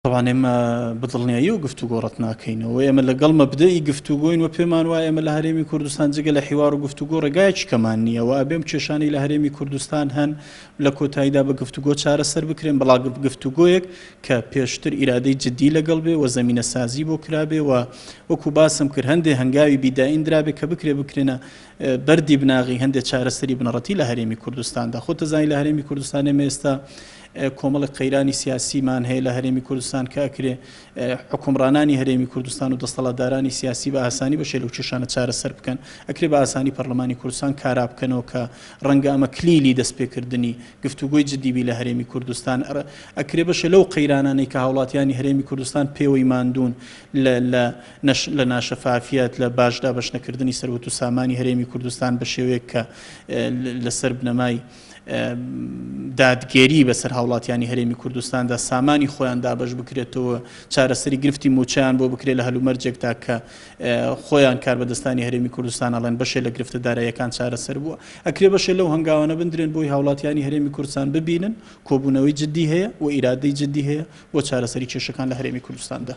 تەبعەن ئێمە بە دڵنیاییەوە گفتوگۆ ڕەت ناکەینەوە، ئێمە لەگەڵ مەبدەئی گفتوگۆین و پێمان وایە ئێمە لە هەرێمی کوردستان جگە لە حیوار و گفتوگۆ ڕێگایەکی کەمان نییە و ئەبێ ئەم کێشانەی لە هەرێمی کوردستان هەن لە کۆتاییدا بە گفتوگۆ چارەسەر بکرێن، بەڵا گفتوگۆیەک کە پێشتر ئیرادەی جدی لەگەڵ بێ و زەمینەسازی بۆ کرابێ و وەکو باسم کرد هەندێ هەنگاوی بیدائین درابێ کە بکرێ بکرێنە بەردی بناغەی هەندێ چارەسەری بنەڕەتی لە هەرێمی کوردستاندا. خۆت دەزانی لە هەرێمی کوردستان ئێمە ئێستا کۆمەڵێک قەیرانی سیاسیمان هەیە لە هەرێمی کوردستان کە ئەکرێ حوکمڕانانی هەرێمی کوردستان و دەستەڵاتدارانی سیاسی بە ئاسانی بەشێ لەو کێشانە چارەسەر بکەن. ئەکرێ بە ئاسانی پەرلەمانی کوردستان کارا بکەنەوە کە ڕەنگە ئەمە کلیلی دەستپێکردنی گفتوگۆی جدی بی لە هەرێمی کوردستان. ئەکرێ بەشێ لەو قەیرانانەی کە هاوڵاتیانی هەرێمی کوردستان پێوەی ماندوون لە لە لە ناشەفافیەت، لە باش دابەشنەکردنی سەروەت و سامانی هەرێمی کوردستان بە شێوەیەک کە لەسەر بنەمای دادگەری بەسەر هاوڵاتیانی هەرێمی کوردستاندا سامانی خۆیان دابەش بکرێتەوە، چارەسەری گرفتی مووچەیان بۆ بکرێت لە هەلومەرجێکدا کە خۆیان کاربەدەستانی هەرێمی کوردستان ئەڵێن بەشێ لە گرفتە داراییەکان چارەسەر بووە. ئەکرێ بەشێ لەو هەنگاوانە بندرێن بۆی هاوڵاتیانی هەرێمی کوردستان ببینن کۆبوونەوەی جدی هەیە و ئیرادەی جدی هەیە بۆ چارەسەری کێشەکان لە هەرێمی کوردستاندا.